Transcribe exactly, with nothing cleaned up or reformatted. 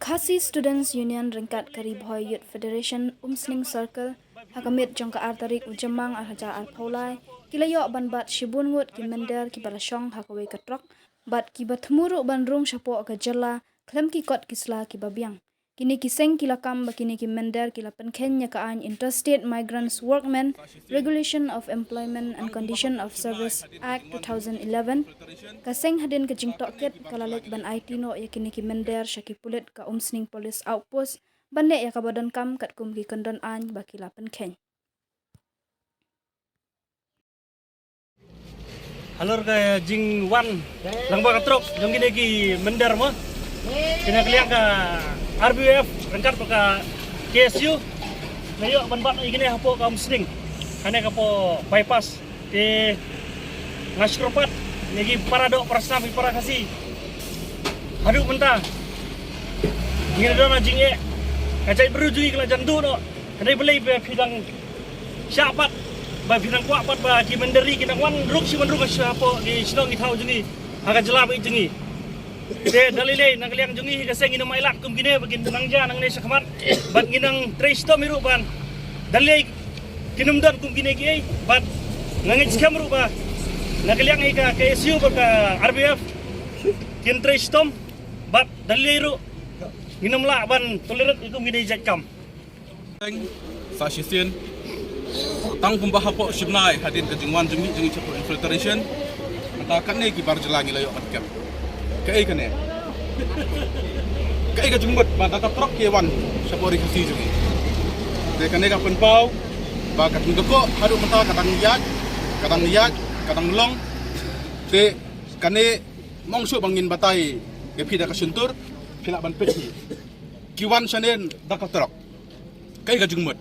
Khasi Students Union ryngkat ka Ri Bhoi Youth Federation Umsning Circle ha ka miet jong ka ar tarik u Jymmang ar hajar arphew lai ki la ïoh ban bat shibun ngut ki mynder kiba la shong ha kawei ka trok bad kiba thmu ruh ban rung shapoh ka jylla khlem ki kot ki sla kiba biang. Kine ki seng ki la kam ba kine ki mynder ki la pynkheiñ ïa ka aiñ Interstate Migrants Workmen Regulation of Employment and Condition of Service Act two thousand eleven. Ka seng hadien ka jingtohkit ka la leit ban aiti noh ïa kine ki mynder sha ki pulit ka Umsning Police Outpost ban leh ïa kaba donkam katkum ki kyndon aiñ ba ki la pynkheiñ. Halor ka jingwan lang bad ka trok jong kine ki mynder mo, kine ka liang ka R B F ryngkat bad ka K S U la ïoh ban bat ïa kine hapoh ka Umsning, kane ka hapoh bypass. Te nga sngewthuh pat ïa ki para doh para snam, ki para Khasi. Haduh mynta ngi la don ha jingeh, ka jaitbynriew jong ngi ka la jan duh noh. Ka dei balei ba phi dang shah pat, ba phi dang kwah pat ba ki mynder ki dang wan rung shi wan rung shapoh ki shnong ki thaw jong ngi ha ka jylla ba ïeit jong ngi. Te da lei lei na ka liang jong ngi hi ka seng ngin ym ailad kum kine ba kin nang jia nangne shakhmat bad ngin nang trei shitom hi ruh ban da lei kin ym don kum kine kiei bad nga ngeit skhem ruh ba na ka liang hi ka K S U bad ka R B F kin trei shitom bad da lei ruh ngin ym lah ban tolerate ïa kum kine ki jait kam. Sa shisien tang kumba hapoh shibnai hadien ka jingwan jong ngi jong ngi shapoh infiltration. Mynta kane ki bar jylla ngi la ïoh ban kep. Kaei kane? Kaei ka jingmut ba da ka trok ki wan shapoh ri Khasi jong ngi? Te kane ka pynpaw ba ka jingdukok haduh mynta ka dang ïaid, ka dang ïaid, ka dang long. Te kane mong shuh ba ngin batai ïa phi da ka shyntur, phi lah ban peit hi. Ki wan shane da ka trok. Kaei ka jingmut?